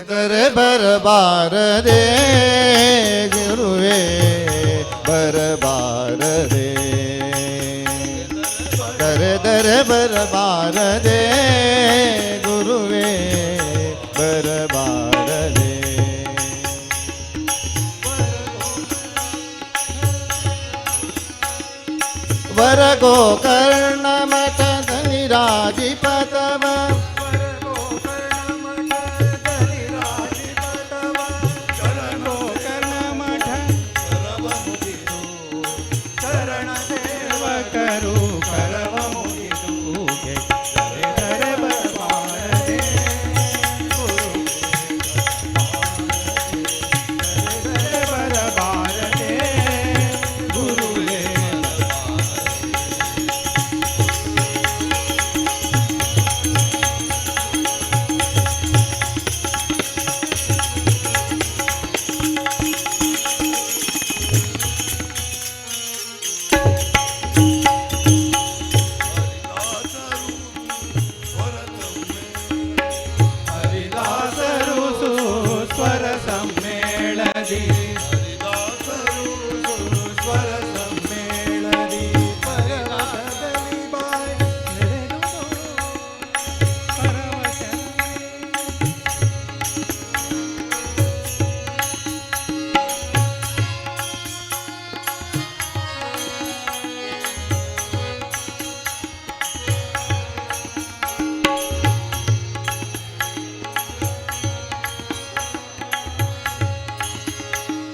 दरे बरबारದೆ ಗುರುವೇ ಬರಬಾರದೆ ದರೆ ದರೆ ಬರಬಾರದೆ ಗುರುವೇ ಬರಬಾರದೆ ವರ ಗೋಕರ್ಣ ಮಠದಲ್ಲಿ ರಾಜಿಪತವ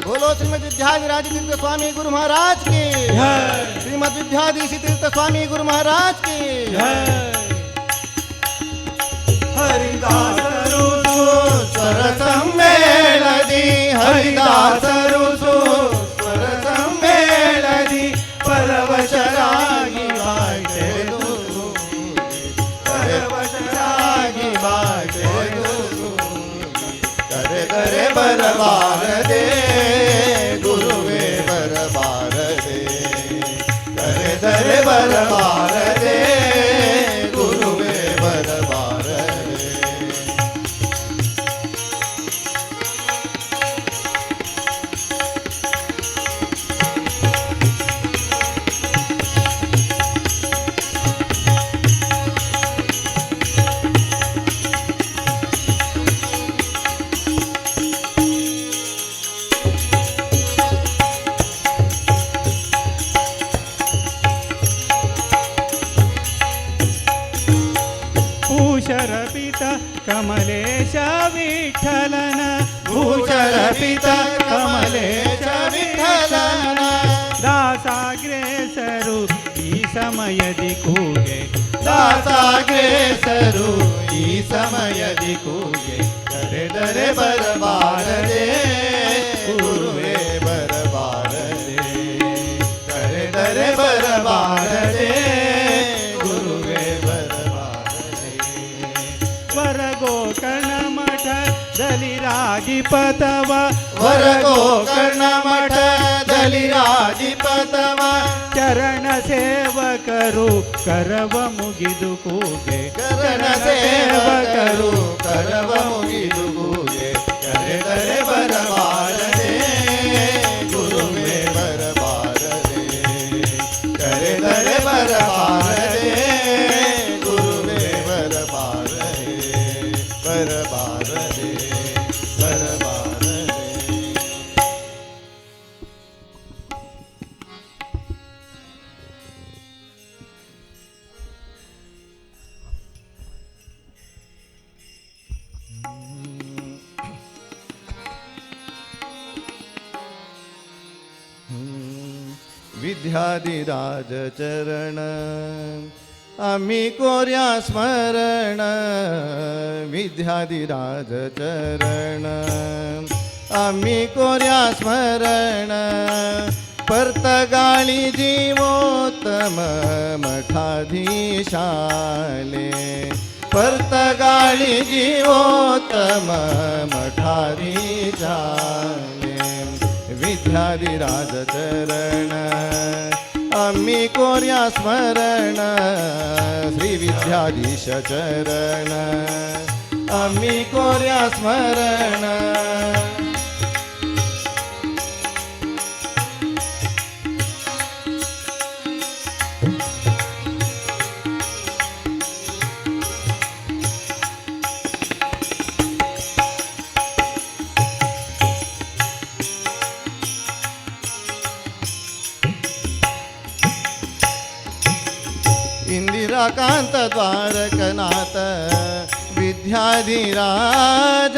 बोलो श्रीमद विद्याधिराज तीर्थ स्वामी गुरु महाराज की। श्रीमद विद्याधीश तीर्थ स्वामी गुरु महाराज की। हरिदासरु स्वर सम्मेलदी हरिदासरु स्वर सम्मेलदी परवशराಗಿ ಬಾಟೆದು ಪರವಶರಾಗಿ ಬಾಟೆದು करे करे बरबारदे गुरुवे बरबारदे करे करे बरबारदे गुरुवे बरबारदे। ಭೂಷರಪಿತ ಕಮಲೇಶ ವಿಠಲನ ಭೂಷರಪಿತ ಕಮಲೇಶ ವಿಠಲನ ದಾಸಾಗ್ರೇಸರು ಈ ಸಮಯದಿ ಕೂಗೆ ದಾಸಾಗ್ರೇಸರು ಈ ಸಮಯದಿ ಕೂಗೆ ದರೆ ದರೆ ಬರಬಾರದೆ ಗುರುವೇ ಬರಬಾರದೆ ದರೆ ದರೆ ಬರಬಾರದೆ ಗುರುವೇ ಬರಬಾರದೆ. ವರ ಗೋಕರ್ಣ ಮಠದಲ್ಲಿ ರಾಜಿಪತವ ವರ ಗೋಕರ್ಣ ಮಠದಲ್ಲಿ ರಾಜಿಪತವ ಚರಣ ಸೇವಕರು ಕರವ ಮುಗಿದು ಕೂಗೆ ಚರಣ ಸೇವಕರು ಕರವ ಮುಗಿದು ಕೂಗೆ ಕರೆ ಕರೆ ಬರಬಾರದೆ ಗುರುವೇ ಬರಬಾರದೆ ಕರೆ ಕರೆ ಬರಬಾರದೆ ಗುರುವೇ ಬರಬಾರದೆ ಬರಬಾರದೆ ಬರಬಾರದೆ. विद्याधिराज चरण आम्ही कोर्या स्मरण विद्याधिराज चरण आम्ही कोर्या स्मरण पर्तगाळी जीवोत्तम मठाधीशाले पर्तगाळी जीवोत्तम मठाधीशाले विद्याधिराज चरण आम्ही कोर्या स्मरण श्री विद्याधीश चरण आम्ही कोर्या स्मरण. इंदिराकांत द्वारकनाथ विद्याधिराज,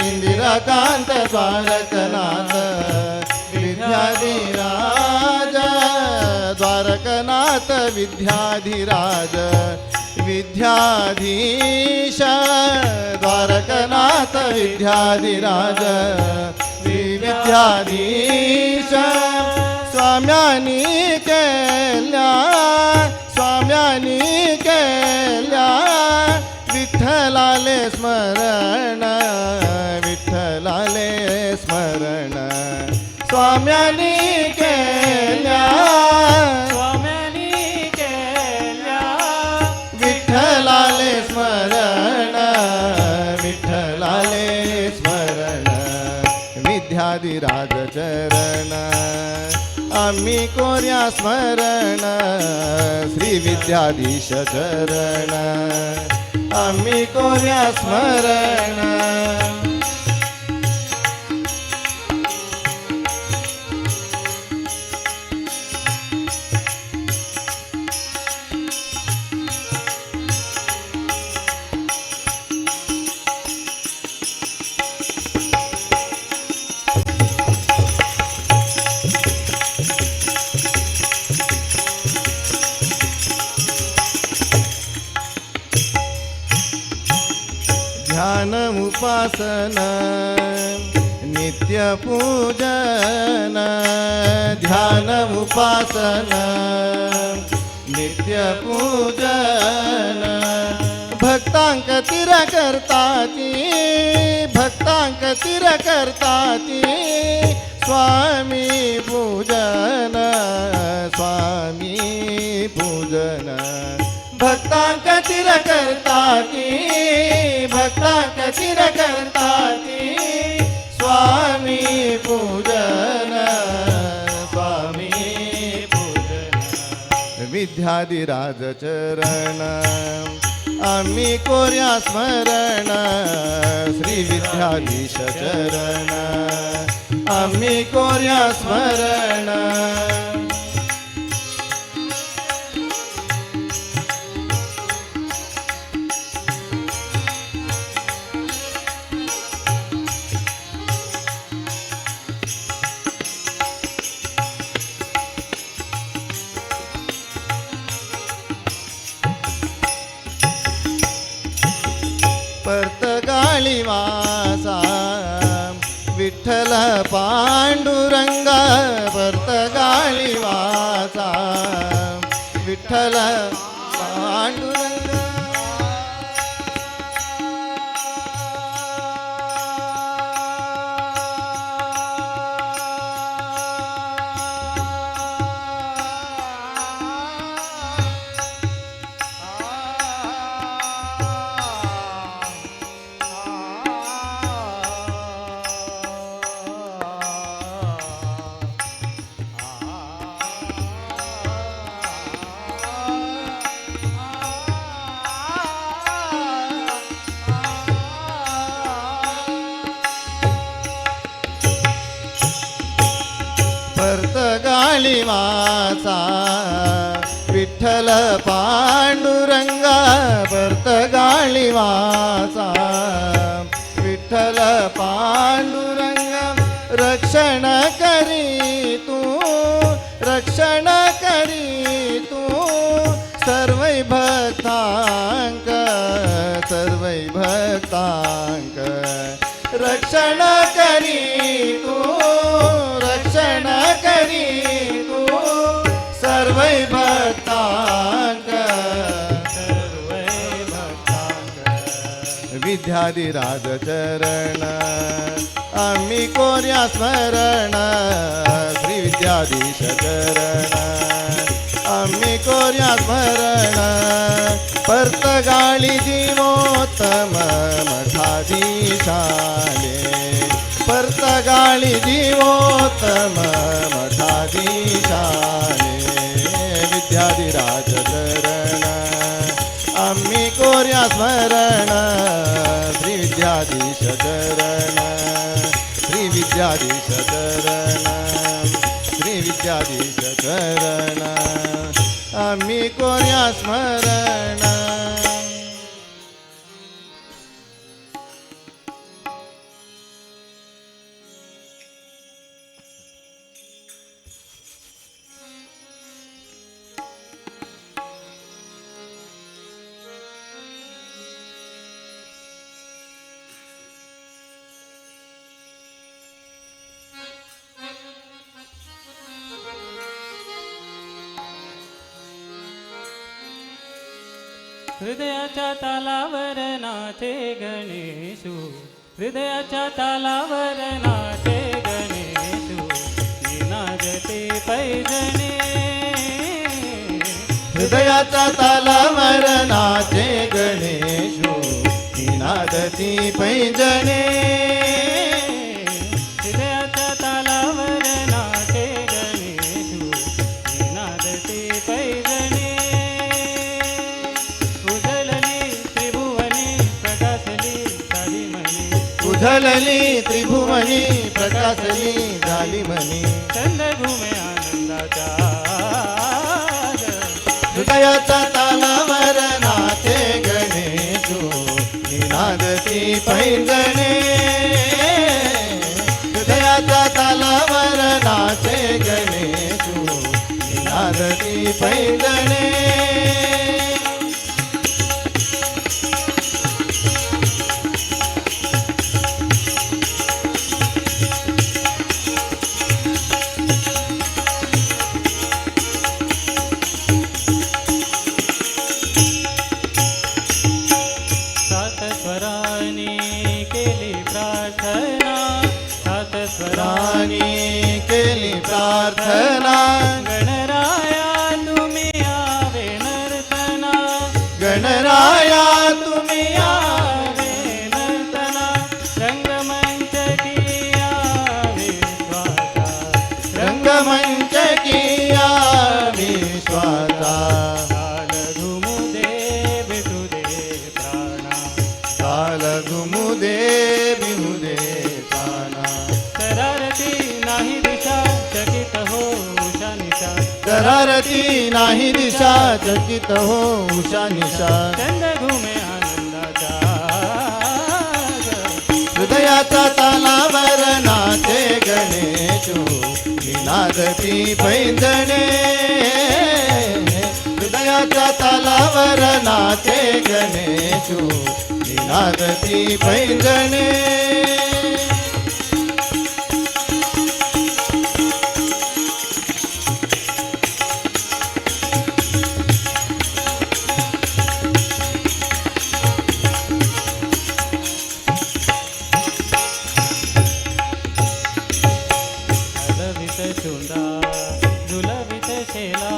इंदिराकांत द्वारकनाथ विद्याधिराज, द्वारकनाथ विद्याधिराज विद्याधीश, द्वारकनाथ विद्याधिराज विद्याधीश. स्वाम्यानी केल्या, स्वाम्यानी केल्या विठ्ठलाले स्मरण, विठ्ठलाले स्मरण. स्वाम्यानी केल्या, स्वाम्यानी केल्या विठ्ठलाले स्मरण, विठ्ठलाले स्मरण. विद्याधिराज चरण आम्ही कोर्या स्मरण, श्री विद्याधीश चरण आम्ही कोर्या स्मरण. ध्यान उपासन नित्य पूजन, ध्यान उपासन नित्य पूजन. भक्तांक तिर करताती, भक्तांक तिर करताती स्वामी पूजन, स्वामी पूजन. भक्तांक तिर करताती, भक्तांक तिर करताती स्वामी पूजन, स्वामी पूजन. विद्याधिराज चरण आम्ही कोर्या स्मरण, श्री विद्याधीश चरण आम्ही कोर्या स्मरण. पर्तगाळी वासा विठ्ठल पांडुरंग, पर्तगाळी वासा विठ्ठल पांडुरंग. पर्तगाळी वासा विठ्ठल पांडुरंग, पर्तगाळी वासा विठ्ठल पांडुरंग. रक्षण करी तू, रक्षण करी तू सर्वै भक्तांक, सर्वै भक्तांक. रक्षण करी तू, रक्षण करी तू सर्वै भक्तांक, सर्वै भक्तांक. विद्याधिराज चरण आम्ही कोर्या स्मरण, श्री विद्याधीश चरण. आम्ही कोर्या स्मरण पर्तगाळी जीवोत्तम मठाधीशाले पर्तगाळी जीवोत्तम मठाधीशाले विद्याधिराज चरण आम्ही कोर्या स्मरण श्री विद्याधीश चरण श्री विद्याधीश चरण श्री विद्याधीश चरण आम्ही कोर्या स्मरण. हृदयाच्या तालावर नाचे गणेशू, हृदयाच्या तालावर नाचे गणेशू, निनादते पैजणे. हृदयाच्या तालावर नाचे गणेशू निनादती पैंजणे. हृदयाच्या तालावर नाचे गणेशू, निनादते पैजणे. उजलली त्रिभुवनी प्रकाशली झाली मनी, उझलली त्रिभुवनी प्रकाशली झाली मनी. चंद घुमे आनंदाचा. हृदयाच्या तालावर नाचे गणेशू निनादती पैंजणे. हृदयाच्या तालावर नाचे गणेशू निनादती पैंजणे. सात स्वरांनी केली प्रार्थना, सात स्वरांनी राणी केली प्रार्थना. गणराया तुम्ही आवे नर्तना, गणराया तुम्ही आवे नर्तना. रंगमंच किया विश्वाचा, रंगमंच किया विश्वाचा. ताल घुमू दे बिटू दे प्राणा, काल घुमू दे बिहू दे प्राणा. शरारती नाही दिशा चकित हो उषा निशा, शरारती नाही दिशा चकित हो उषा निशा. चंद घुमे आनंदाचा. हृदयाच्या तालावर नाचे गणेशू निनादती पैंजणे. हृदयाच्या तालावर नाचे गणेशू निनादती पैंजणे. हलवित शुंडा झुलवित शेला,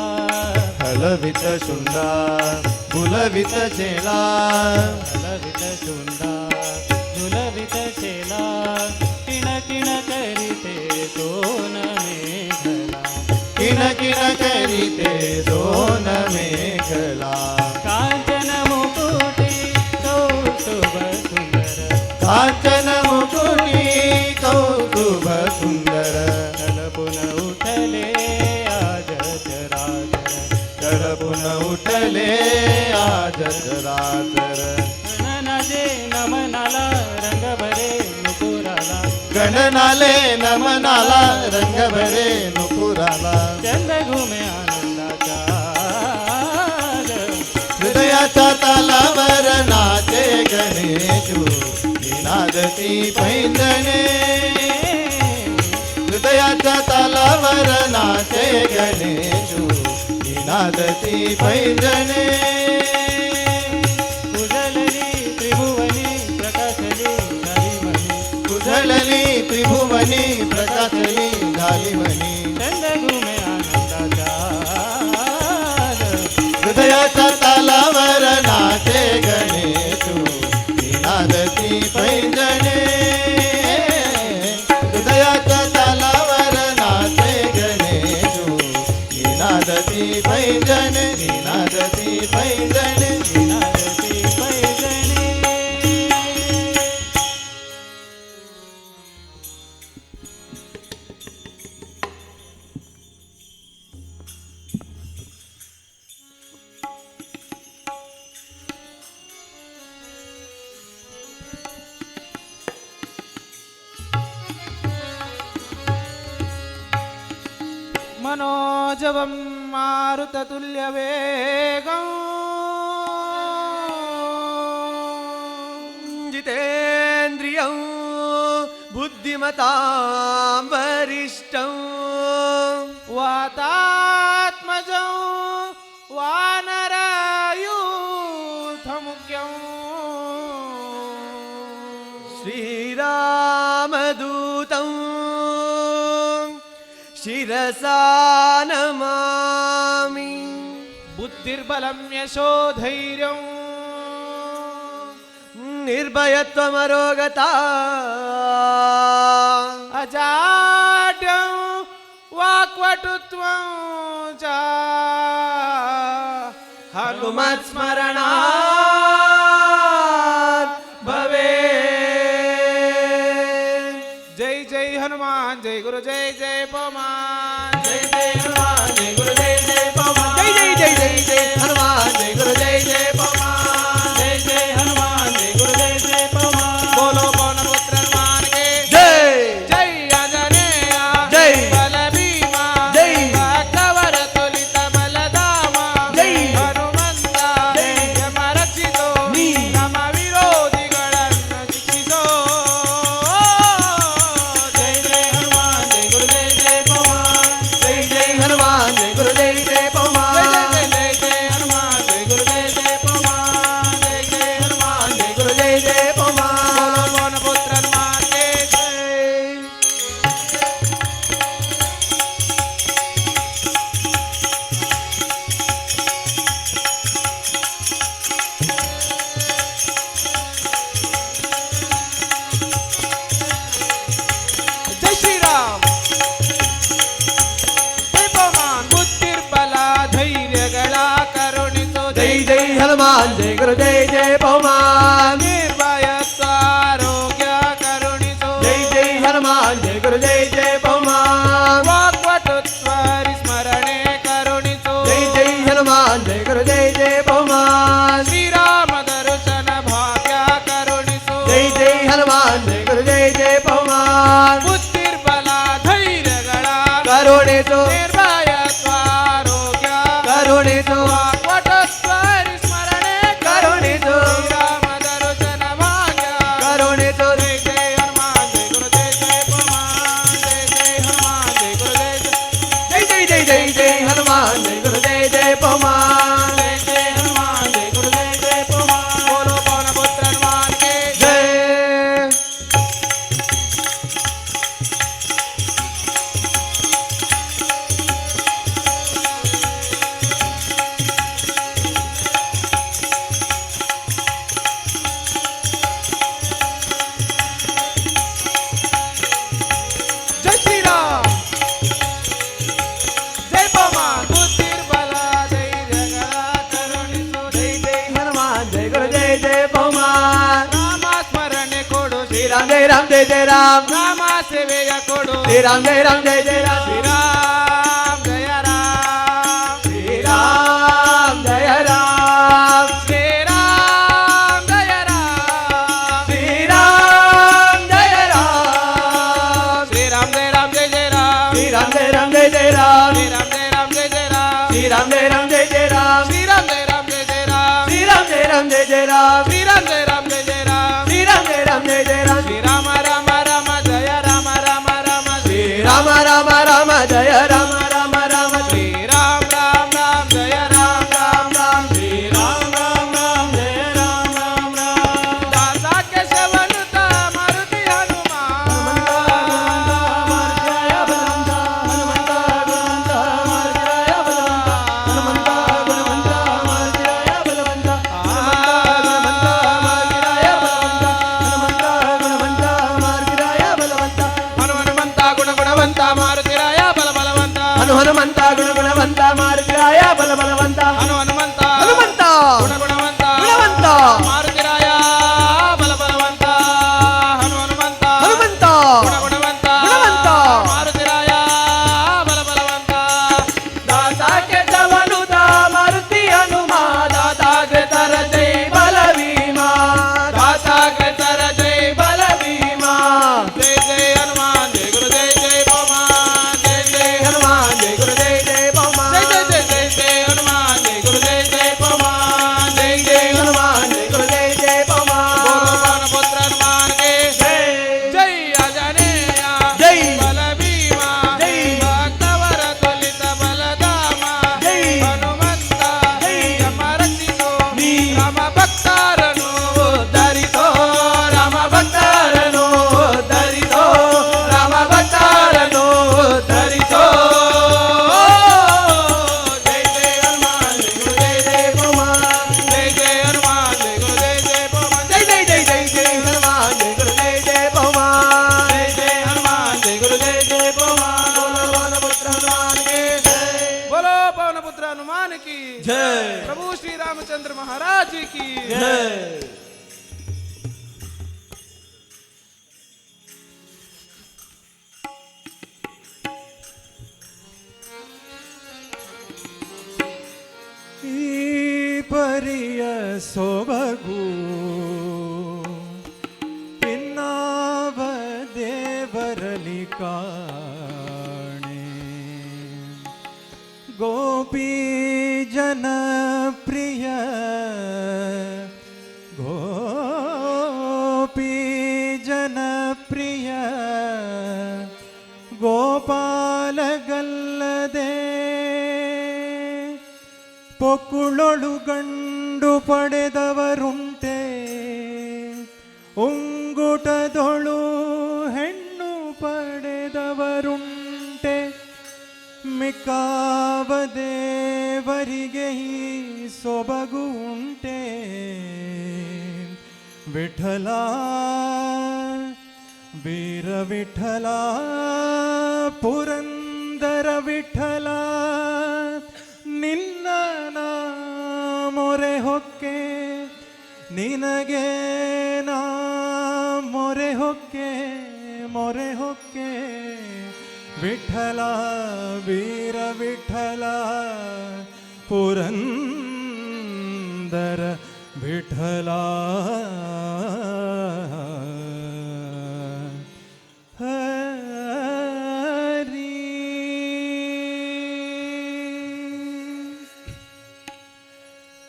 हलवित शुंडा बुलवित शेला. हलवित शुंडा झुलवित शेला, किण किण करीते सोन मेघला, किण किण करीते सोन मेघला. कांचन मुकुटी कौस्तुभ सुंदर, कांचन मुकुटी कौस्तुभ सुंदर. तलपुन उठले आज चराचर, तळपून उठले आज चराचर. गणनाजे नमनाला रंग भरे नुपुराला, गणनाले नमनाला रंग भरे नुपुराला. चंद घुमे आनंदाचा. हृदयाच्या तालावर नाचे गणेशू निनादती पैंजणे. हृदयाच्या तालावर नाचे गणेशू निनादती पैंजणे. उजलली त्रिभुवनी प्रकाशली झाली मनी, उजळली त्रिभुवनी प्रकाशली झाली मनी. चंद घुमे आनंदाचा. हृदयाच्या तालावर नाचे गणेशू निनादती पैंजणे. हृदयाच्या तालावर नाचे गणेशू निनादती पैंजणे, निनादती पैंजणे, निनादती पैंजणे. मनोजवं मारुततुल्यवेगं जितेन्द्रियं बुद्धिमतां वरिष्ठं वातात्मजं वानरयूथमुख्यं श्रीरामदूतं शिरसा नमामि. बुद्धिर्बलं यशोधैर्यं निर्भयत्वमरोगता अजाड्यं वाक्पटुत्वं च हनुमत्स्मरणात् भवेत्. जय जय हनुमान, जय गुरु, जय जय पवन. जय जय हनुमान, जय गुरु, जय जय पवन. जय जय जय जय जय हनुमान, जय गुरु, जय जय पवन. जय जय हनुमान, जय गुरु, जय जय पवन. बोलो पवन पुत्र हनुमान के जय. जय आंजनेय, जय. बल भीमा, जय. भक्तवर तुलित बलधामा, जय. ಹನುಮಂತ ಜೈ. ಯಮ ರಕ್ಷಿಸೋ, ನೀ. ನಮ್ಮ ವಿರೋಧಿಗಳನ್ನು ಶಿಕ್ಷಿಸೋ. जय जय हनुमान, जय गुरु, जय जय पवन. जय जय हनुमान, जय गुरु, जय जय पवन. ಜೈ ಜೈ ಜೈ ಜೈ ಹನುಮಾನ್, ಜೈ ಗುರು, ಜೈ ಜೈ ಪವನ್. जय जय हनुमान, जय गुरु, जय जय पवन. ಬೋಲೋ ಪವನ ಪುತ್ರ ಹನುಮಾನ್ ಕೆ जय. ಜೈ ಶ್ರೀರಾಮ್, ಜೈ ಪವನ್. ಬುದ್ಧಿರ್ಬಲ ಧೈರ್ಯಗಳ ಕರುಣಿಸೋ, जय जय हनुमान, जय गुरु, जय जय पवन. ನಿರ್ಭಯತ್ವ ಆರೋಗ್ಯ ಕರುಣಿಸೋ, जय जय हनुमान, जय गुरु, जय जय पवन. ವಾಕ್ಪಟುತ್ವ ಸ್ಮರಣೆ ಕರುಣಿಸೋ, जय जय हनुमान, जय गुरु, जय जय पवन. ಶ್ರೀರಾಮ ದರ್ಶನ ಭಾಗ್ಯ ಕರುಣಿಸೋ, जय जय हनुमान, जय गुरु, जय जय पवन. ಬುದ್ಧಿರ್ಬಲ ಧೈರ್ಯಗಳ ಕರುಣಿಸು, ನಿರ್ಭಯತ್ವ ಆರೋಗ್ಯ ಕರುಣಿಸು, ವಾಕ್ಪಟುತ್ವ ಸ್ಮರಣೆ ಕರುಣಿಸು, ಶ್ರೀರಾಮ ದರ್ಶನ ಭಾಗ್ಯ ಕರುಣಿಸು. ಜೈ ಜೈ ಹನುಮಾನ್, ಜೈ ಗುರು, ಜೈ ಜೈ ಪವನ್. ಜೈ ಜೈ ಹನುಮಾನ್, ಜೈ ಗುರು, ಜೈ ಜೈ ಜೈ ಜೈ ಜೈ ಜೈ ಜೈ ಹನುಮಾನ್, ಜೈ ಗುರು, ಜೈ ಜೈ ಪವನ್. ಜೈ ಜೈ ಹನುಮಾನ್, ಜೈ ಗುರು, ಜೈ ಜೈ ಪವನ್. ಬೋಲೋ ಪವನ ಪುತ್ರ ಹನುಮಾನ್ ಕೆ ಜೈ. ಜೈ ಶ್ರೀರಾಮ್, ಜೈ ಪವನ್. ಬುದ್ಧಿರ್ಬಲ ಧೈರ್ಯಗಳ ಕರುಣಿಸು, ಜೈ ಜೈ ಹನುಮಾನ್, ಜೈ ಗುರು, ಜೈ ಜೈ ಪವನ್. ರಾಮ ಸ್ಮರಣೆ ಕೊಡು, ಶ್ರೀರಾಮ್ ಜೈ ರಾಮ್ ಜೈ ಜೈ ರಾಮ್, ರಾಮ ಸೇವೆಯ ಕೊಡು, ಶ್ರೀರಾಮ್ ಜೈ ರಾಮ್ ಜೈ ಜೈ ರಾಮ್, ಶ್ರೀರಾಮ್ ಜಯ ರಾಮ್, ಶ್ರೀರಾಮ್ ಜಯ ರಾಮ್, ಶ್ರೀರಾಮ್ ಜಯ ರಾಮ್, ಶ್ರೀರಾಮ್ ಜಯ ರಾಮ್, ಶ್ರೀರಾಮ್ ಜಯ ರಾಮ್ ಜೈ ಜಯ ರಾಮ್, ಶ್ರೀರಾಮ್ ಜೈ ರಾಮ್ ಜೈ ಜೈ ರಾಮ್, ಶ್ರೀರಾಮ್ ಜಯ ರಾಮ್ ಜೈ ಜಯ ರಾಮ್, ಶ್ರೀರಾಮ್ ಜೈ ರಾಮ್ ಜೈ ಜೈ ರಾಮ್, ಶ್ರೀರಾಮ್ ಜಯ ರಾಮ್ ಜೈ ಜಯ ರಾಮ್, ಶ್ರೀರಾಮ್ ಜೈ ರಾಮ್ ಜೈ ಜೈ ರಾಮ್, ಶ್ರೀರಾಮ್ ಜಯ ರಾಮ್ ಜೈ ಜಯ ರಾಮ್, ಶ್ರೀರಾಮ್ ಜೈ ರಾಮ್ ಜೈ ಜೈ ರಾಮ್, ಶ್ರೀರಾಮ ರಾಮ ರಾಮ ಜಯ ರಾಮ ರಾಮ ರಾಮ, ಶ್ರೀರಾಮ ರಾಮ ರಾಮ ಜಯ ರಾಮ ರಾಮ ರಾಮ, ಶ್ರೀರಾಮ್ ರಾಮ್ ರಾಮ್ ಜಯ ರಾಮ್ ರಾಮ್ ರಾಮ್, श्रीराम राम राम जय राम राम राम. ದಾಸ ಕೇಶವನುತ ಮಾರುತಿ ಹನುಮಾನ್, ಹನುಮಂತ ಗುಣವಂತ ಮಾರುತಿ पुत्र हनुमान की जय। प्रभु श्री रामचंद्र महाराज की जय। ಈ ಪರಿಯ ಸೊಬಗು ಇನ್ನಾವ ದೇವರಲಿ ಕಾಣೆ, ಗೋಪಿ ಜನ ಪ್ರಿಯ, ಗೋಪಿ ಜನ ಪ್ರಿಯ ಗೋಪಾಲಗಲ್ಲದೆ ಪೊಕ್ಕುಳೊಳು ಗಂಡು ಪಡೆದವರುಂಟೆ, ಉಂಗುಟದೊಳು ಹೆಣ್ಣು ಪಡೆದವರುಂಟೆ, ಮಿಕ್ಕಾವ ದೇವರಿಗೆ ಈ ಸೊಬಗು ಉಂಟೆ. ವಿಠಲ ವೀರ ವಿಠಲ ಪುರಂದರ ವಿಠಲ, ನಿನ್ನ ನಾ ಮೊರೆ ಹೊಕ್ಕೆ, ನಿನಗೆ ನಾ ಮೊರೆ ಹೊಕ್ಕೆ, ಮೊರೆ ಹೊಕ್ಕೆ. ವಿಠಲ ವೀರ ವಿಠಲ ಪುರಂದರ ವಿಠಲ. ಹರಿ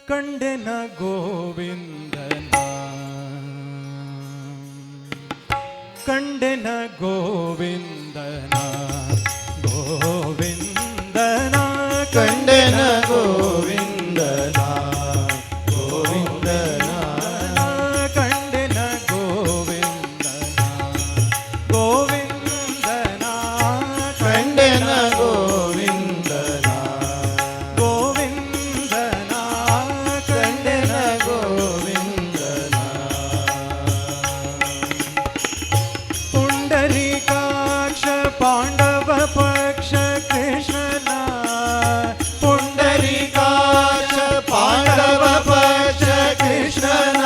ಕಂಡೆನ ಗೋವಿಂದನ, ಕಂಡೆನ ಗೋವಿಂದನ, ಗೋವಿಂದನ ಕಂಡೆನ ಗೋವಿಂದನ, ಗೋವಿಂದನ ಕಂಡೆನ ಗೋವಿಂದನ, ಗೋವಿಂದನ ಕಂಡೆನ ಗೋವಿಂದನ, ಗೋವಿಂದನ ಕಂಡೆನ ಗೋವಿಂದನ. ಪುಂಡರೀಕಾಕ್ಷ ಪಾಂಡವ ಪಕ್ಷ ಕೃಷ್ಣನ, ಪುಂಡರೀಕಾಕ್ಷ ಪಾಂಡವ ಪಕ್ಷ ಕೃಷ್ಣನ,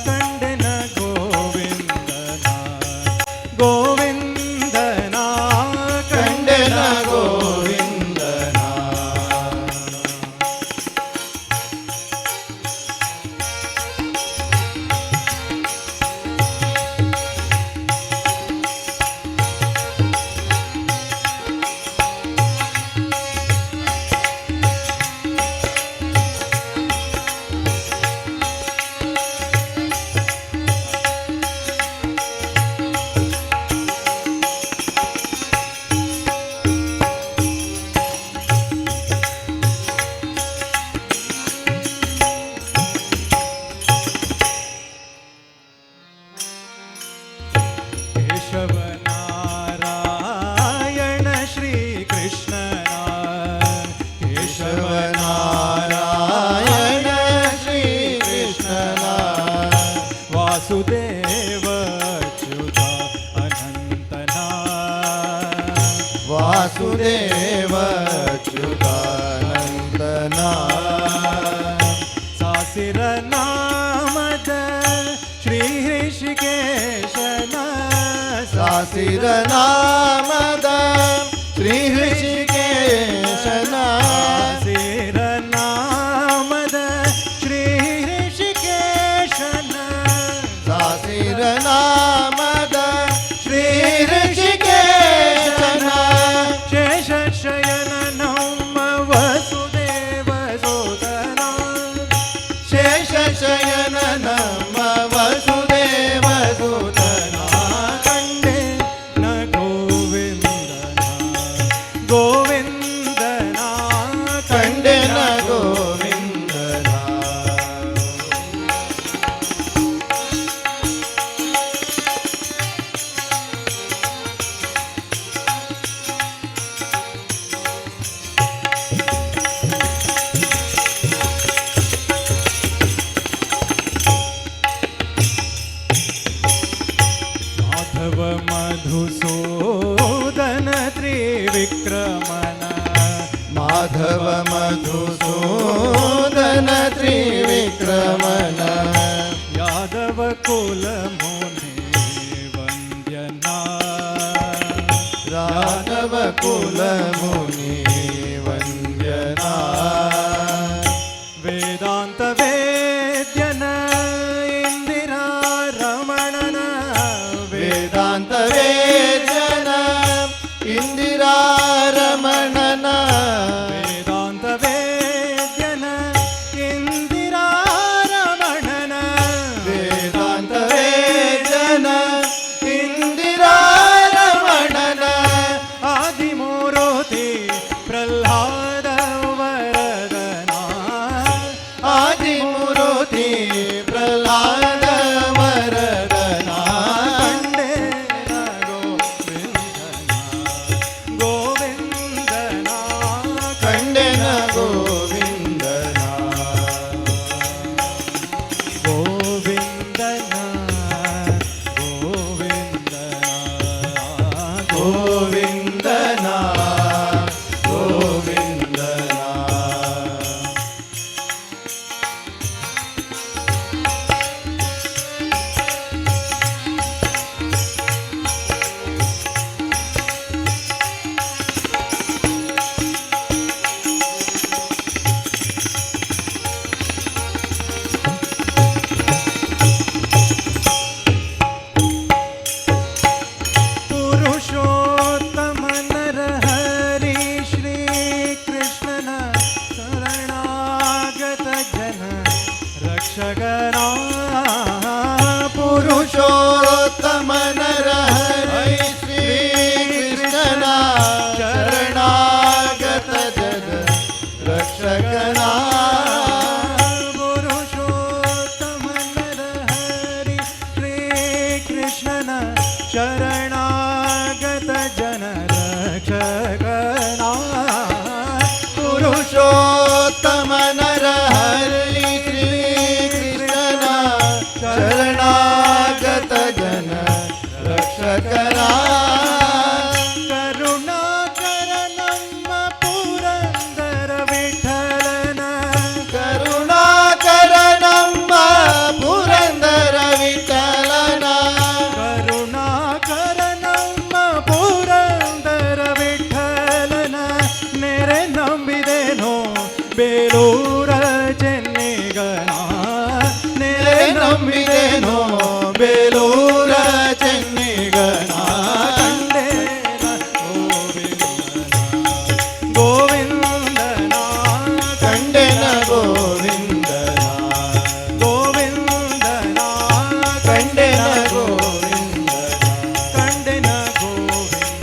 ಕಂಡೆನ ಗೋವಿಂದನ, ಗೋವಿಂದನ ಕಂಡೆನ ಗೋವಿಂದನ. ಕೇಶವ ನಾರಾಯಣ ಶ್ರೀ ಕೃಷ್ಣನ, ಕೇಶವ ನಾರಾಯಣ ಶ್ರೀ ಕೃಷ್ಣನ, ವಾಸುದೇವ ಅಚ್ಯುತ ಅನಂತನ, ವಾಸುದೇವ ಅಚ್ಯುತಾನಂದನ, ಸಾಸಿರ ನಾಮದ ಶ್ರೀ ಹೃಷಿಕೇಶನ, ಸಾಸಿರ ನಾಮದ ಶ್ರೀ ಹೃಷಿಕೇಶನ, ಸಾಸಿರ ನಾಮದ ಶ್ರೀ ಹೃಷಿಕೇಶನ, ಸಾಸಿರ ನಾಮದ ಶ್ರೀ ಹೃಷಿಕೇಶನ, ಶೇಷಶಯನ ನಮ್ಮ ವಸುದೇವ ಸೋದನ, ಶೇಷಶಯನ ನಮ್ಮ ವಸುದೇವ ಸುತನ, ಕಂಡೆ ನ ಗೋವಿಂದನ, ಗೋವಿಂದ मधुसूदन त्रिविक्रमन यादव कुल मुनि वंद्यना राघव कुल मुनि वंद्यना वेदांत वेद्यन इंदिरा रमणन वेदांत वेदन इंदिरा रमणन वेदांत वेद्यन इंदिरा रमणन वेदांत वेदन इंदिरा रमणन आदिमूर्ति प्रल्हाद वरदना आदिमूर्ति प्रल्हाद वरदना ಕಂಡೇನ ಗೋವಿಂದನ ಗೋವಿಂದನ ಕಂಡೆನ ಗೋವಿಂದನ ಗೋವಿಂದನ ಗೋವಿಂದನ ಗೋವಿಂದನ ಗೋವಿಂದನ ಪುರುಷೋತ್ತಮ ನರಹರಿ ಶ್ರೀ ಕೃಷ್ಣನ ಶರಣಾಗತ ಜನ ರಕ್ಷಕನ ಪುರುಷೋತ್ತಮ ನರಹರಿ ಶ್ರೀ ಕೃಷ್ಣನ ಶರಣಾಗತ ಜನ ರಕ್ಷಕನ ಪುರುಷೋತ್ತಮ ನರಹರಿ ಶ್ರೀ ಕೃಷ್ಣನ ಶರಣಾಗತ ಜನ ರಕ್ಷಕನ ಪುರುಷೋತ್ತಮ ನರಹರಿ ಶ್ರೀ ಕೃಷ್ಣನ ಶರಣಾಗತ ಜನ ರಕ್ಷಕನ ಕರುಣಾಕರ ನಮ್ಮ ಪುರಂದರ ವಿಠಲನ ಕರುಣಾಕರ ನಮ್ಮ ಪುರಂದರ ವಿಠಲನ ಕರುಣಾಕರ ನಮ್ಮ ಪುರಂದರ ವಿಠಲನ ನೆರೆ ನಂಬಿದೆನೋ ಬೇಲೂರ ಚೆನ್ನಿಗನ ನೆರೆ ನಂಬಿದೆನೋ ಬೇಲೂರ ಚೆನ್ನಿಗನ ಕಂಡೇನ ಗೋವಿಂದನ ಗೋವಿಂದನ ಕಂಡೆನ ಗೋವಿಂದನ ಗೋವಿಂದನ ಕಂಡೆನ ಗೋವಿಂದನ ಕಂಡೆನ ಗೋವಿಂದ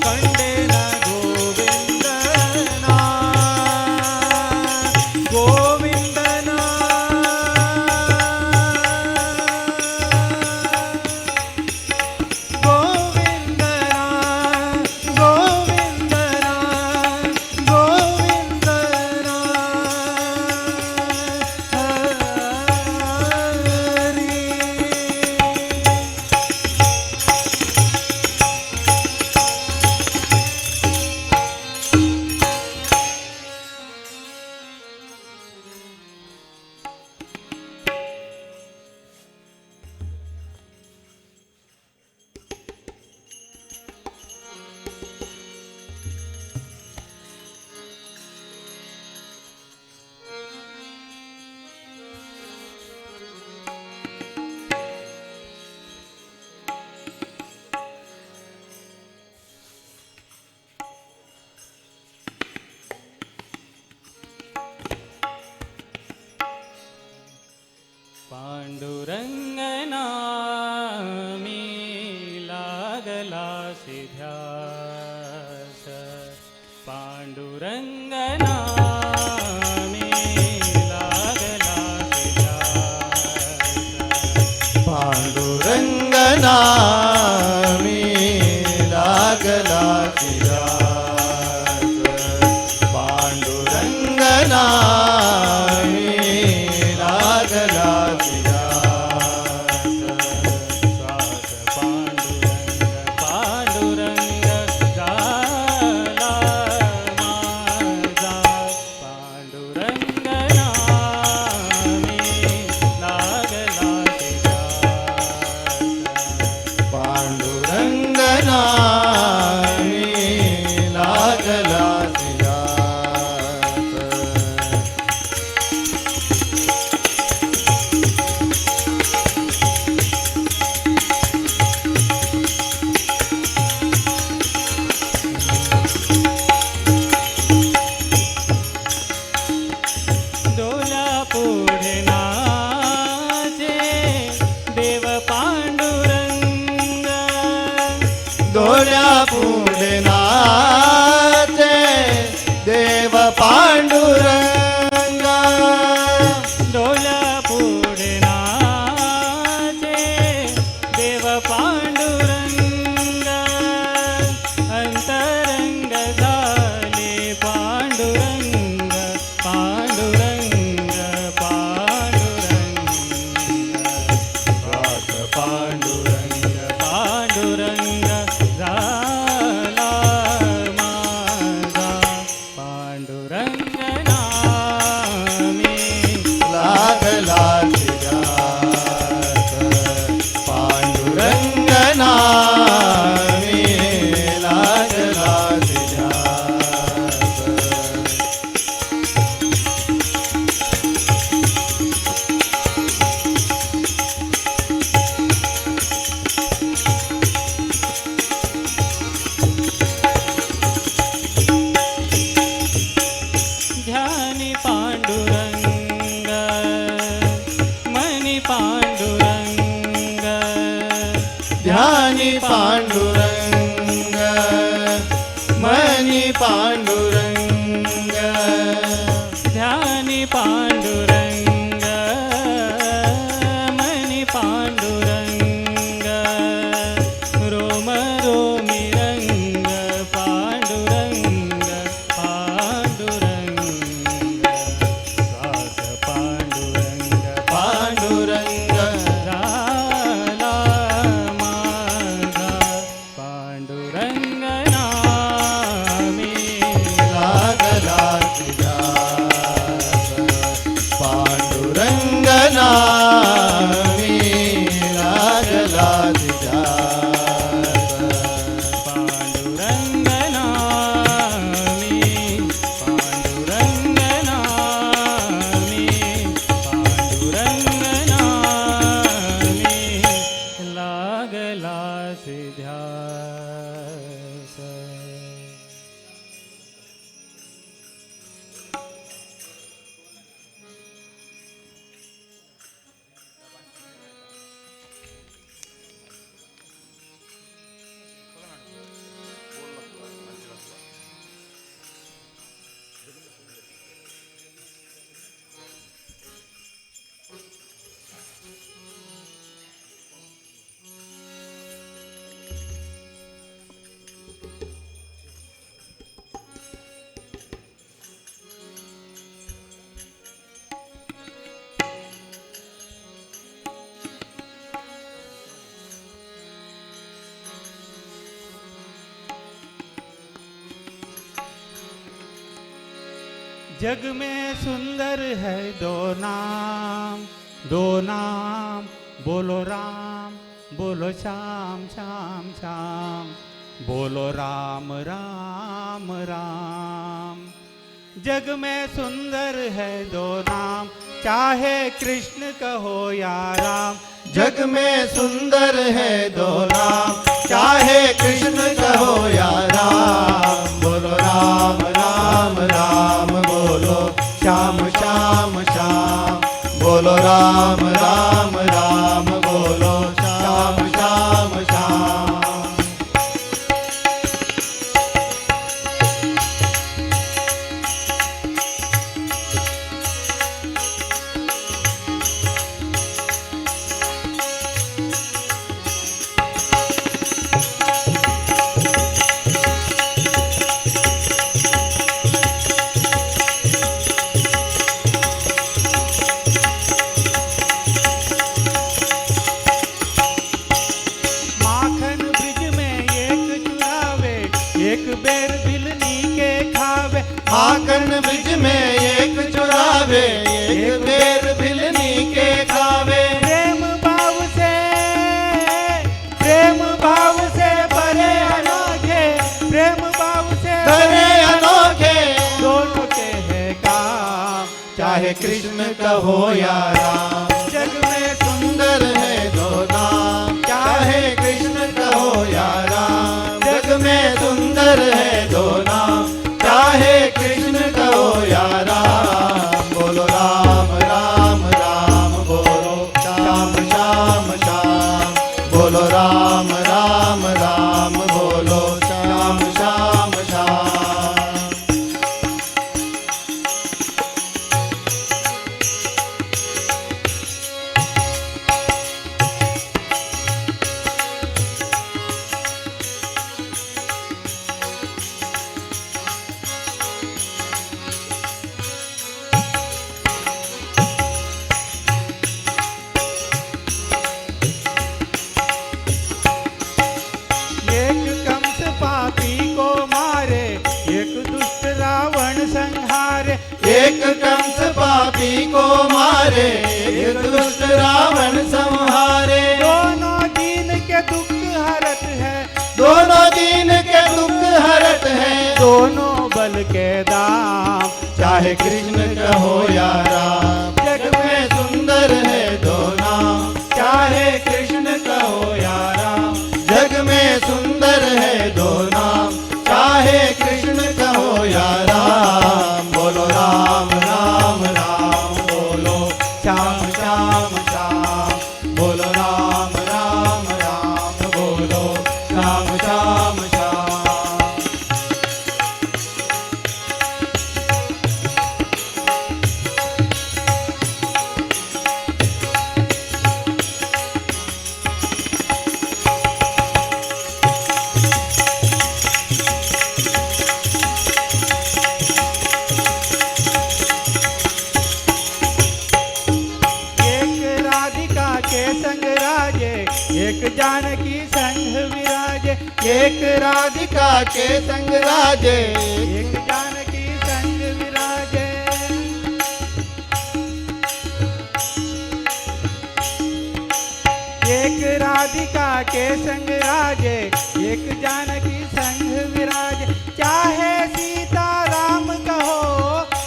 ಕಂಡೆನ ಗೋವಿಂದನ ಗೋವಿಂದನ ಗೋವಿಂದನ ಗೋವಿಂದನ ಗೋವಿಂದನ ಹರಿ. पांडुरंगना मी लागला ध्यास पांडुरंगना मी लागला ध्यास पांडुरंगना मी लागला ध्यास पांडुरंगना मी लागला ध्यास श्वास पांडुरंग पांडुरंग झाला माझा. पांडुरंग, मनी पांडुरंग, ध्यानी पांडुरंग, मनी पांडुरंग, ध्यानी पांडुरंग, मनी पांडुरंग, रोम रोमी रंग पांडुरंग पांडुरंग, श्वास पांडुरंग पांडुरंग झाला माझा पांडुरंग नामी लागला ध्यास पांडुरंग नामी लागला ध्यास पांडुरंग नामी पांडुरंग नामी पांडुरंग नामी लागला ध्यास. जग में सुंदर है दो नाम, दो नाम, बोलो राम बोलो श्याम श्याम श्याम, बोलो राम राम राम। जग में सुंदर है दो नाम, चाहे कृष्ण कहो या राम। जग में सुंदर है दो नाम, चाहे कृष्ण कहो या राम, बोलो राम राम राम, बोलो श्याम श्याम श्याम, बोलो राम राम राम, बोलो श्याम श्याम श्याम। माखन ब्रिज में एक चुरावे, एक बेर बिलनी के खावे। माखन ब्रिज में एक चुरावे, एक बेर भिलनी के खावे। प्रेम भाव से, प्रेम भाव से परे अनोखे, प्रेम भाव से परे अनोखे, दोनों के है काम, चाहे कृष्ण कहो या राम। जग में सुंदर है दो नाम, चाहे कृष्ण कहो या राम। जग में सुंदर है दो नाम, चाहे कृष्ण कहो या राम, बोलो राम राम राम, बोलो श्याम श्याम श्याम, बोलो राम राम राम, बोलो श्याम श्याम श्याम। एक कंस पापी को मारे, एक दुष्ट रावण संहारे। एक कंस पापी को मारे, एक दुष्ट रावण संहारे। दोनों दीन के दुख हरत है, दोनों दीन के दुख हरत है, दोनों बल के दाम, चाहे कृष्ण कहो या राम। जग में सुंदर है दो नाम, चाहे कृष्ण कहो या राम। जग में सुंदर है दो नाम, चाहे कृष्ण कहो या राम, बोलो राम राम। एक राधिका के संग राजे, एक जानकी संग विराजे। एक राधिका के संग राजे, एक जानकी संग विराजे। चाहे सीता राम कहो,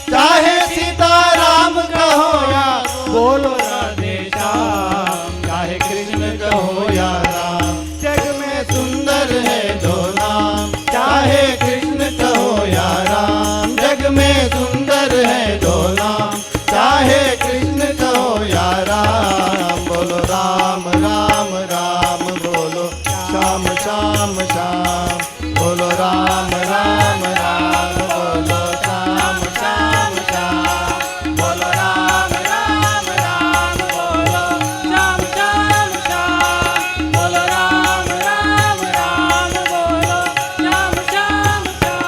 चाहे सीता राम कहो या बोलो राधे श्याम, चाहे कृष्ण कहो या राम, जग में सुंदर है दो नाम, चाहे कृष्ण कहो या राम, जग में सुंदर है दो नाम, चाहे कृष्ण कहो या राम। बोलो राम राम राम, बोलो श्याम श्याम श्याम, बोलो राम राम राम, बोलो श्याम श्याम श्याम, बोलो राम राम राम, बोलो श्याम श्याम श्याम, बोलो राम राम राम, बोलो श्याम श्याम श्याम।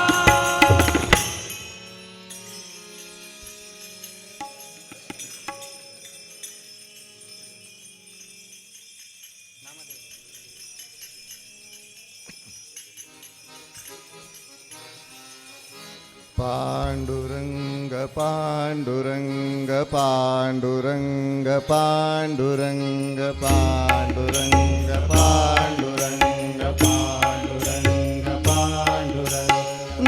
पांडुरंग पांडुरंग पांडुरंग पांडुरंग पांडुरंग पांडुरंग पांडुरंग पांडुरंग।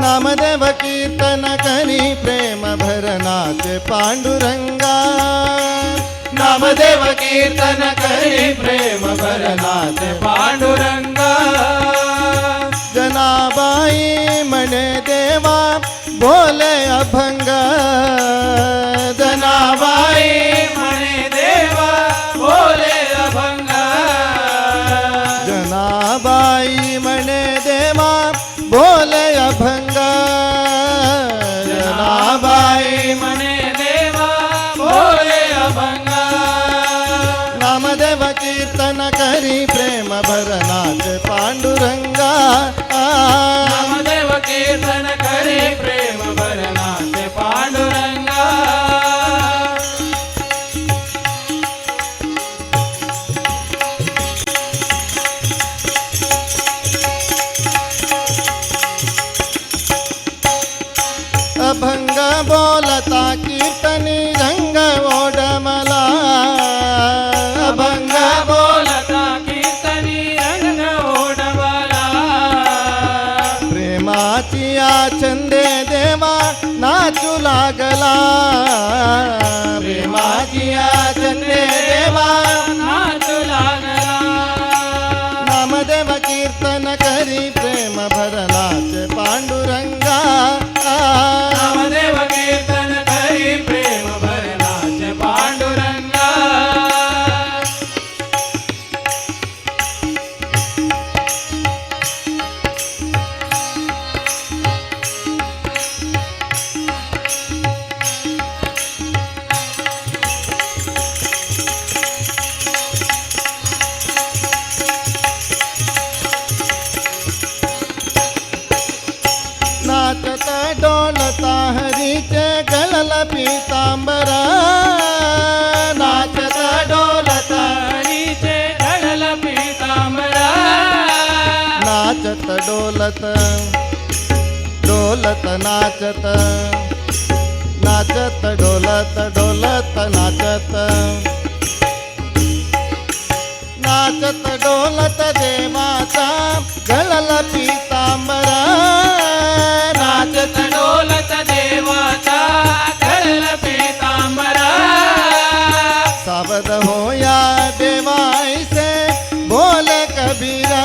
नामदेव कीर्तन करी प्रेम भरनाथ पांडुरंगा, नामदेव कीर्तन करी प्रेम भरनाथ पांडुरंगा। जनाबाई मने देवा बोले अभंग, जनाबाई मने देवा बोले अभंग, जनाबाई मने देवा बोले अभंग, जनाबाई मने देवा बोले अभंग। नामदेव कीर्तन करी प्रेम भरनाथ पांडुरंगा, नामदेव कीर्तन करी प्रेम भरनाथ पांडुरंगा। अभंग बोलता कीर्तनी रंग ओडमला, अभंग बोलता कीर्तनी रंग ओडमला, प्रेमाची छंदे देवा नाचू लागला, प्रेमाची छंदे देवा नाचू लागला। नामदेव कीर्तन करी प्रेम भरनाथ पांडुरंगा, नामदेव कीर्तन करी प्रेम भरनाथ पांडुरंगा। नाचता डोलता हरीचे गळल पीतांबर, नाचता डोलता हरीचे गळल पीतांबर, नाचत डोलत डोलत नाचत, नाचत डोलत डोलत नाचत, नाचत डोलत देवाचा गळल पीतांबर, नाचत डोलत देवाचा गळल पीतांबर। सावध होया देवा ऐसे बोले कबीरा,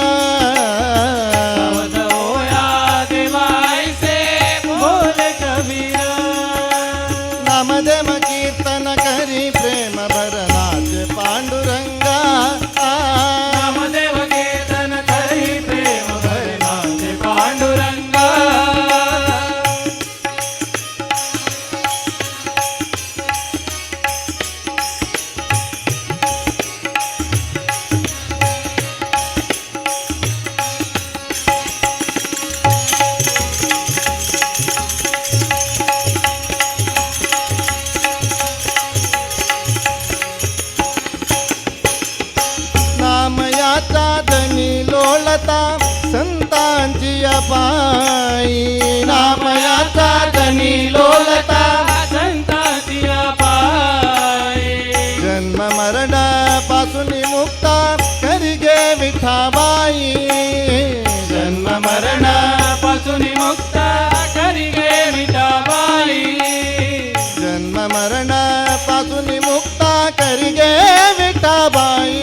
सावध होया देवा ऐसे बोले कबीरा। नामदेव कीर्तन करी प्रेम भरनाथ पांडुरंगा, नामदेव कीर्तन करी प्रेम भरनाथ पांडुरंगा। नाम याचा धनी लोळता संत करता संतासिया पाये. जन्म मरण पासून मुक्ता करी गे विठाबाई. जन्म मरण पासून मुक्त करी गे विठाबाई. जन्म मरण पासून मुक्ता करी गे विठाबाई.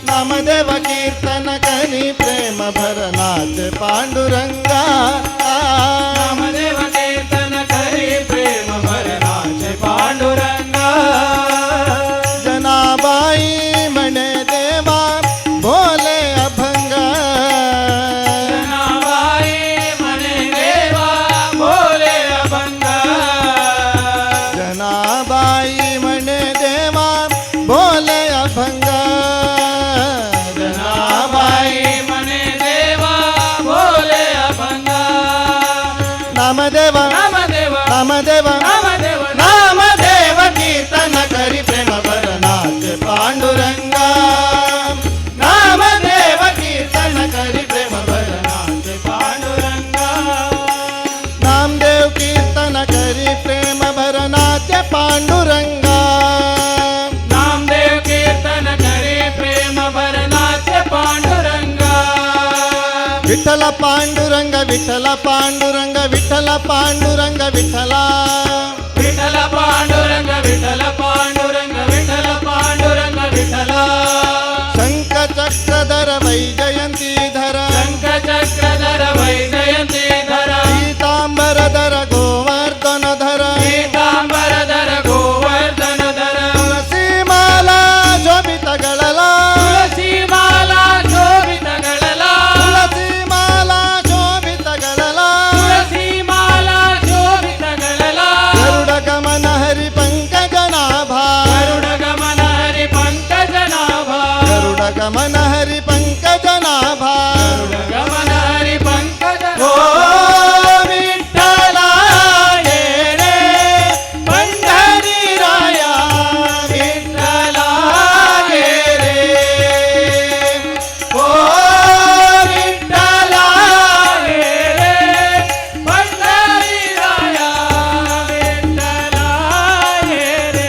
नामदेव कीर्तन करी प्रेम भरनाथ पांडुरंगा. नामदेव कीर्तन करी प्रेम भरनाचे पांडुरंगा. जनाबाई म्हणे देवा बोले अभंग. जनाबाई म्हणे देवा बोले अभंग. जनाबाई म्हणे देवा बोले अभंग. जनाबाई म्हणे देवा बोले अभंग. नामदेव नामदेव नामदेव नामदेव नामदेव कीर्तन करी प्रेम भरनाथ पांडुरंगा. नामदेव कीर्तन करी प्रेम भरनाथ पांडुरंगा. नामदेव कीर्तन करी प्रेम भरनाथ पांडुरंगा. नामदेव कीर्तन करी प्रेम भरनाचे पांडुरंगा. विठ्ठल पांडुरंग विठ्ठल पांडुरंग विठ्ठल पांडुरंग विठ्ठला. विठ्ठल पांडुरंग विठ्ठल पांडुरंग विठ्ठल पांडुरंग विठ्ठला. शंख चक्रधर वैजयंती धर. शंख चक्रधर वैजयंती धर. पीतांबरधर गोवर्धन धर. पीतांबर धर गोवर्धन धर. तुळसी माला शोभित गळला. तुळसी माला शोभित गळला. तुळसी माला शोभित गळला. तुळसी माला शोभित गळला. गरुड गमन हरी पंकजनाभा. गरुड गमन हरी पंकजनाभा. गरुड गमन हरी पंकजनाभा. गमन हरी पंकज. ओ विठ्ठला येणे पंढरी राया. विठ्ठला रे ओ विठ्ठला रे पंढरी राया विठ्ठला रे.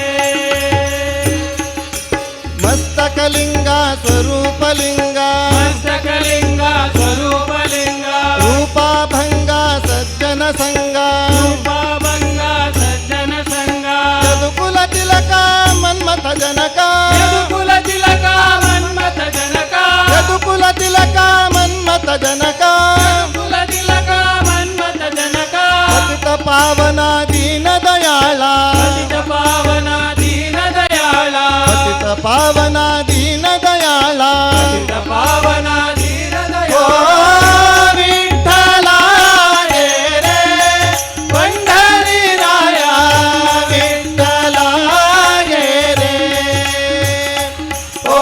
मस्तकलिंगा स्वरूपलिंगा. मस्तकलिंगा स्वरूपलिंगा. रूपाभंगा सज्जन संगा. रूपाभंगा सज्जन संगा. यदुकुल तिलका मन्मथ जनका. यदुकुल तिलका मन्मथ जनका. यदुकुल तिलका मन्मथ जनका. कुल तिलका मन्मथ जनका. पतित पावना दीन दयाळा. पतित पावना दीन दयाळा. पतित पावना दीन दयाळा. पतित पावना दीन ओ दयाळा. विठ्ठला रे पंढरी राया. विठ्ठला रे ओ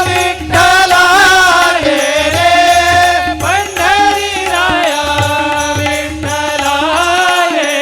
विठ्ठला रे पंढरी राया विठ्ठला रे.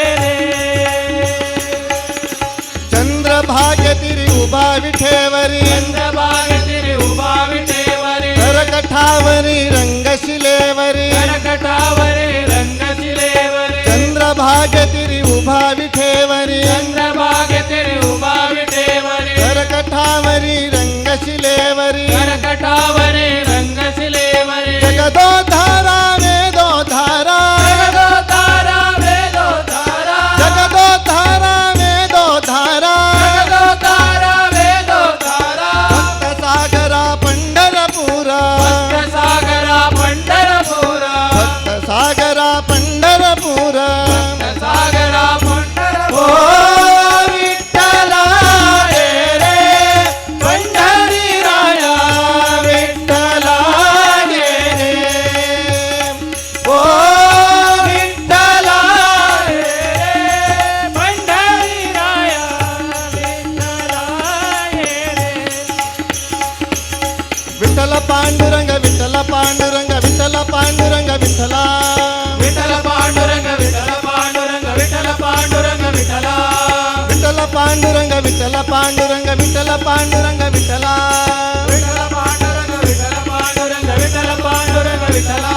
चंद्रभाग्य तिरी उभा विठेवरी. चंद्रभागतिरी उभा विटेवरी. करकठावरी रंगशिलेवरी. कटकटावरे रंगशिलेवरी. चंद्रभाग्य तिरी उभा विठेवरी. चंद्रभागतिरी उभा विटेवरी. करकठावरी रंगशिलेवरी. करकटावरे रंगशिलेवरी. जगदोद्धारा वेदोद्धारा. जगदोद्धारा वेदोद्धारा. जगदोद्धारा वेदोद्धारा. जगदोद्धारा वेदोद्धारा. भक्त सागरा पंढरपुरा. भक्त सागरा पंढरपुरा. भक्त सागरा पंढरपुरा. भक्त सागरा ओ पंढरपुरा. विठ्ठला रे पंढरी राया. विठ्ठला रे ओ विठ्ठला रे पंढरी राया विठ्ठला रे. विठ्ठल पांडुरंग विठ्ठल पांडुरंग विठ्ठल पांडुरंग विठ्ठला. विठ्ठल पांडुरंग विठ्ठल पांडुरंग विठ्ठल पांडुरंग विठ्ठला. विठ्ठल पांडुरंग विठ्ठल पांडुरंग विठ्ठल पांडुरंग विठ्ठला. विठ्ठल पांडुरंग विठ्ठल पांडुरंग विठ्ठल पांडुरंग विठ्ठला.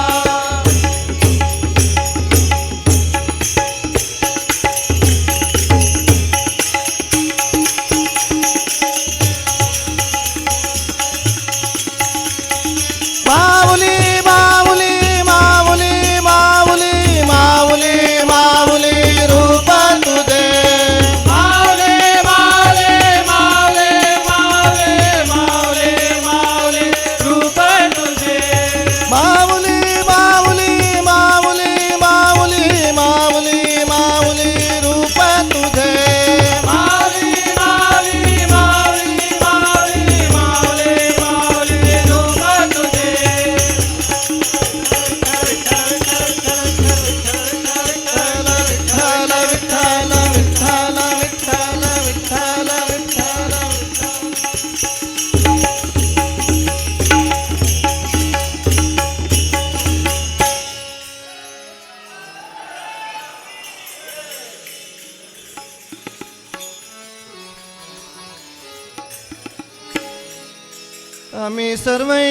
आम्ही सर्वै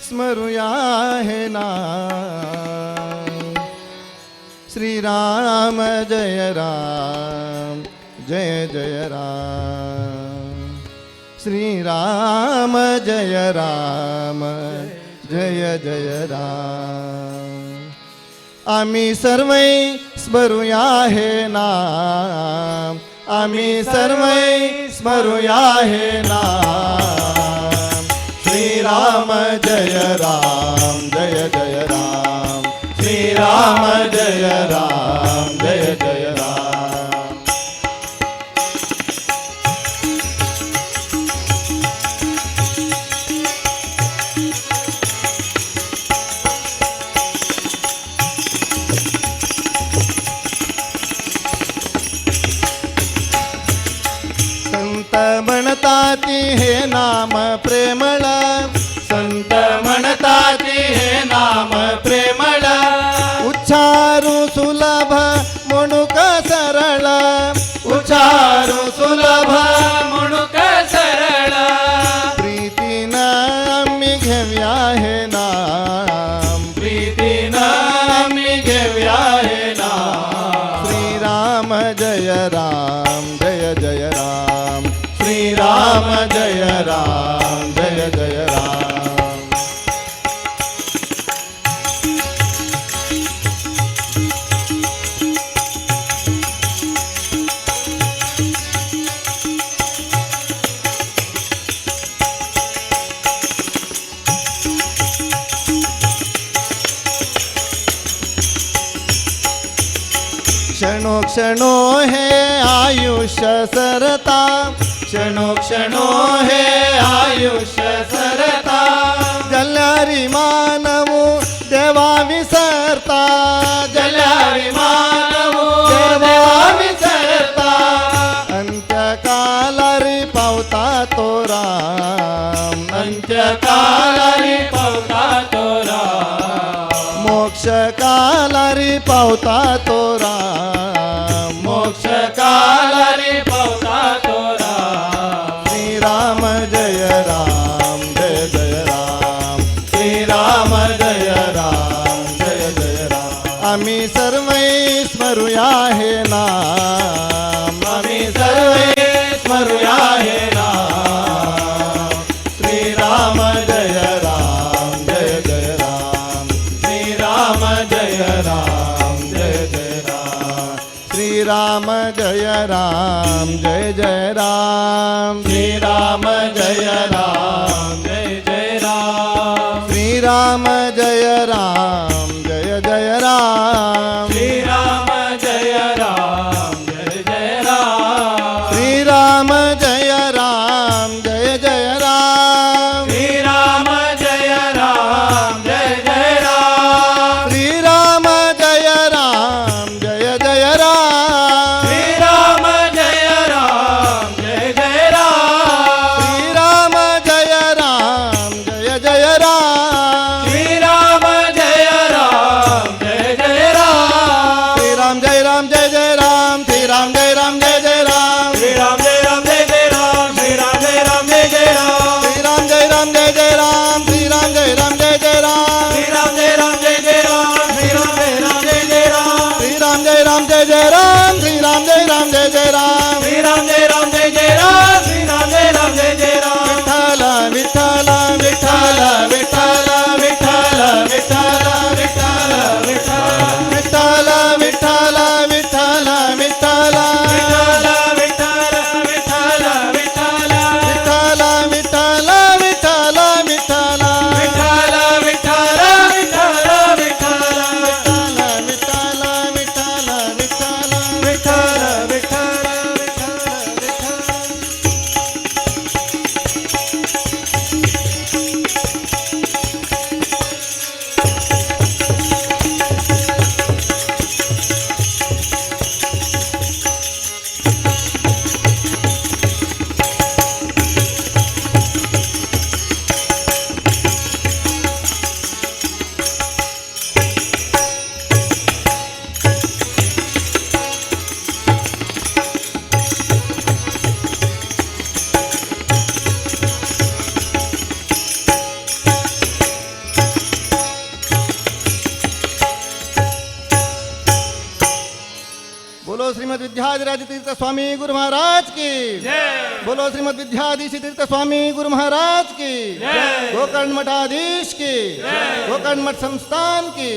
स्मरूया हे नाम. श्रीराम जय राम जय जय राम. श्रीराम जय राम जय जय राम. आम्ही सर्वै स्मरूया हे नाम. आम्ही सर्वै स्मरूया हे नाम. श्रीराम जय राम जय जय राम. श्रीराम जय राम जय जय राम. संत म्हणताती हे नाम प्रेमळ. संत म्हणताती हे नाम प्रेमळ. उच्चारू सुलभ म्हणूक सरळ. उच्चारू सुलभ म्हणूक सरळ. प्रीतीनं आम्ही घेऊया हे नाम. प्रीतीनं आम्ही घेऊया हे नाम. श्रीराम जय राम जय जय राम. श्रीराम जय राम जय जय राम. क्षणो क्षणो हे आयुष्य सरता. क्षणो क्षणो हे आयुष्य सरता. जल्यारी मानवू देवा विसरता. जल्यारी मानवू देवा विसरता. अंत्यकालारी पावता तो राम. अंत्यकालारी पावता तो राम. मोक्ष कालारी पावता तो राम. मोक्ष कालारी पावता तो राम. श्रीराम जय राम जय जय राम. श्रीराम जय राम जय जय राम. आम्ही सर्वै स्मरूया हे नाम. आम्ही सर्वे स्मरूया हे नाम. श्रीराम जय राम जय जय राम. श्रीराम जय राम जय जय राम. श्रीराम जय राम जय जय राम. श्रीराम जय राम जय जय राम. श्रीराम जय राम जय जय राम. श्रीराम जय राम जय जय राम. श्रीराम जय राम जय जय राम. श्रीराम जय राम जय जय राम. श्रीराम जय राम जय जय राम. श्रीराम जय राम जय जय राम. श्रीराम जय राम जय जय राम. श्रीराम जय वादिराज तीर्थ स्वामी गुरु महाराज की बोलो श्रीमद विद्याधीश तीर्थ स्वामी गुरु महाराज की। गोकर्ण मठाधीश की। गोकर्ण मठ संस्थान की।